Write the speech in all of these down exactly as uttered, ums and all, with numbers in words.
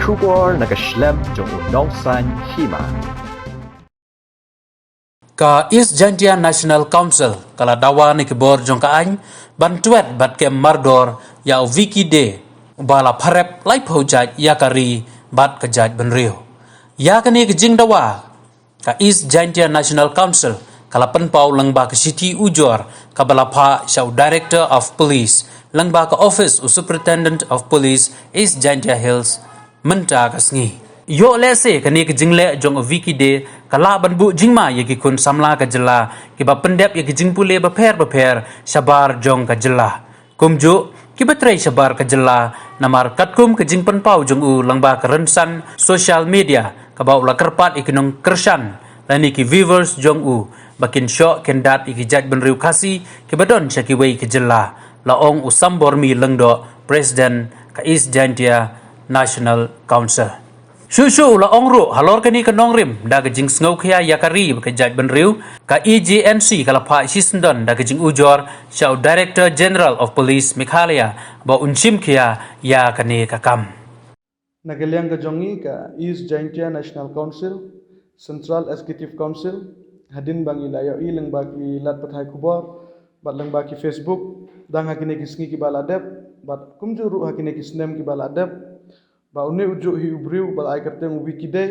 Khubor na ka shlem jong u Nongsaiñ Hima. Ka East Jaintia National Council ka la dawa na ki bor jong ka aiñ ban tuet bad kem mardor ïa u Vicky Dey, uba la pharep laiphew jait ïa ka ri bad ka jaitbynriew. Ïa kane ka jingdawa, ka East Jaintia National Council ka la pynpaw lyngba ka shithi ujor kaba la phah sha u Director of Police lyngba ka office u Superintendent of Police East Jaintia Hills mynta ka sngi. Ïoh lehse kane ka jingleh jong u Vicky Dey ka lah ban buh jingma ïa ki khun samla ka jylla kiba pyndep ïa ki jingpule bapher bapher shabar jong ka jylla, kumjuh kiba trei shabar ka jylla. Namar katkum ka jingpynpaw jong u lyngba ka rynsan social media kaba u la kyrpad ïa ki nongkyrshan lane ki viewers jong u ba kin shoh kin dat ïa ki jaitbynriew Khasi kiba don sha kiwei ki jylla, la ong u Sambormi Lyngdoh, President ka East Jaintia National Council. Shuh shuh u la ong ruh halor kane ka nongrim da ka jingsngewkhia ïa ka ri bad ka jaitbynriew, ka E J N C ka la phah shisyndon da ka jingujor sha u Director General of Police Meghalaya ba un shim khia ïa kane ka kam. Na ka liang ka jong ngi ka East Jaintia National Council, Central Executive Council, hadien ba ngi la ïohi lyngba ki lad pathai khubor bad lyngba ki Facebook, dang ha kine ki sngi kiba la dep bad kumjuh ruh ha kine ki snem kiba la dep, ba une u juh hi u briew ba la ai kyrteng u Vicky Dey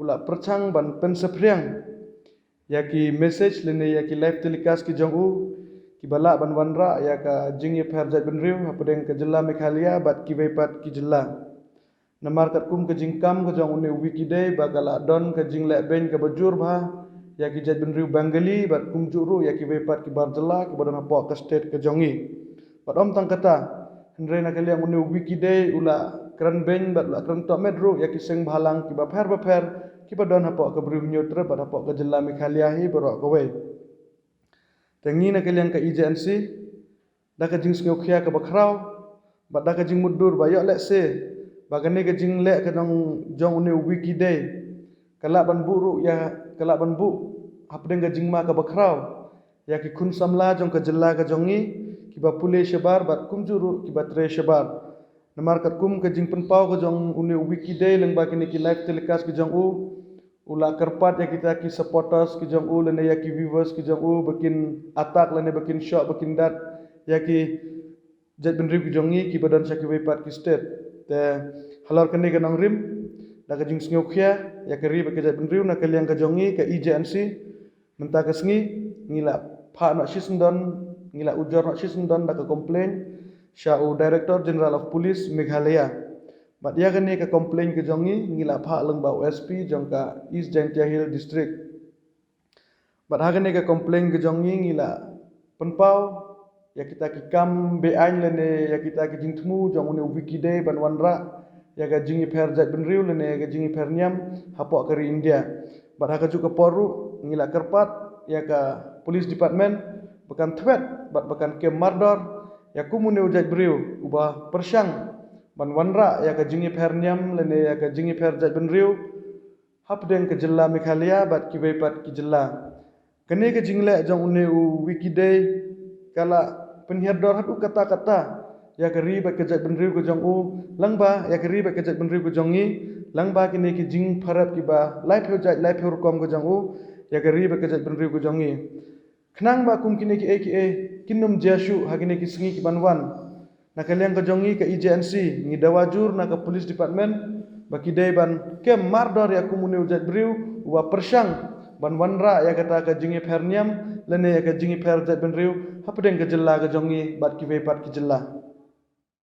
u la pyrshang ban pynsaphriang ïa ki message lane ïa ki live telecast ki jong u kiba lah ban wanrah ïa ka jingïapher jaitbynriew hapdeng ka jylla Meghalaya bad kiwei pat ki jylla. Namar katkum ka jingkam ka jong une u Vicky Dey ba ka la don ka jingleh beiñ kaba jur bha ïa ki jaitbynriew Bengali bad kumjuh ruh ïa kiwei pat ki bar jylla kiba don hapoh ka state ka jong ngi. Bad ym tang kata, hynrei na ka liang une u Vicky Dey u la kren beiñ bad u la kren tohmet ruh ïa ki seng bhalang kiba pher bapher kiba don hapoh ka Bri u Hynñiewtrep bad hapoh ka jylla Meghalaya hi baroh kawei. Te ngi na ka liang ka E J N C, da ka jingsngewkhia kaba khraw bad da ka jingmutdur ba ïoh lehse ba kane ka jingleh ka jong, jong une u Vicky Dey ka lah ban buh ruh ïa, ka lah ban buh hapdeng ka jingma kaba khraw ïa ki khun samla jong ka jylla ka jong ngi kiba pule shabar bad kumjuh ruh kiba trei shabar. Namar katkum ka jingpynpaw ka jong une u Vicky Dey lyngba kine ki live telecast ki jong u, u la kyrpad ïa kita ki supporters ki jong u lane ïa ki viewers ki jong u ba kin attack lane ba kin shoh ba kin dat ïa ki jaitbynriew ki jong ngi kiba don sha kiwei pat ki state. Te halor kane ka nongrim, da ka jingsngewkhia ïa ka ri bad ka jaitbynriew, na ka liang ka jong ngi ka E J N C, mynta ka sngi ngi la phah noh shisyndon, ngi la ujor noh shisyndon da ka complaint sha u Director General of Police Meghalaya. Bad ïa kane ka complaint ka jong ngi ngi la phah lyngba u S P jong ka East Jaintia Hill District. Bad ha kane ka complaint ka jong ngi ngi la pynpaw ïa kita ki kam be-aiñ lane ïa kita ki jingthmu jong une u Vicky Dey ban wanrah ïa ka jingïapher jaitbynriew lane ïa ka jingïapher niam hapoh ka ri India. Bad ha kajuh ka por ruh ngi la kyrpad ïa ka police department ba kan thwet bad ba kan kem mardor ïa kum une u jaitbriew uba pyrshang ban wanrah ïa ka jingïapher niam lane ïa ka jingïapher jaitbynriew hapdeng ka jylla Meghalaya bad kiwei pat ki jylla. Kane ka jingleh jong une u Vicky Dey ka la pynhiar dor haduh katta katta ïa ka ri bad ka jaitbynriew ka jong u, lyngba ïa ka ri bad ka jaitbynriew ka jong ngi, lyngba kine ki jingpharep kiba laiphew jait laiphew rukom ka jong u ïa ka ri bad ka jaitbynriew ka jong ngi. Khnang ba kum kine kiei kiei kin ym jia shuh ha kine ki sngi ki ban wan, na ka liang ka jong ngi ka E J N C ngi dawa jur na ka police department ba ki dei ban kem mardor ïa kum une u jaitbriew uba pyrshang ban wanrah ïa kata ka jingïapher niam lane ïa ka jingïapher jaitbynriew hapdeng ka jylla ka jong ngi bad kiwei pat ki jylla.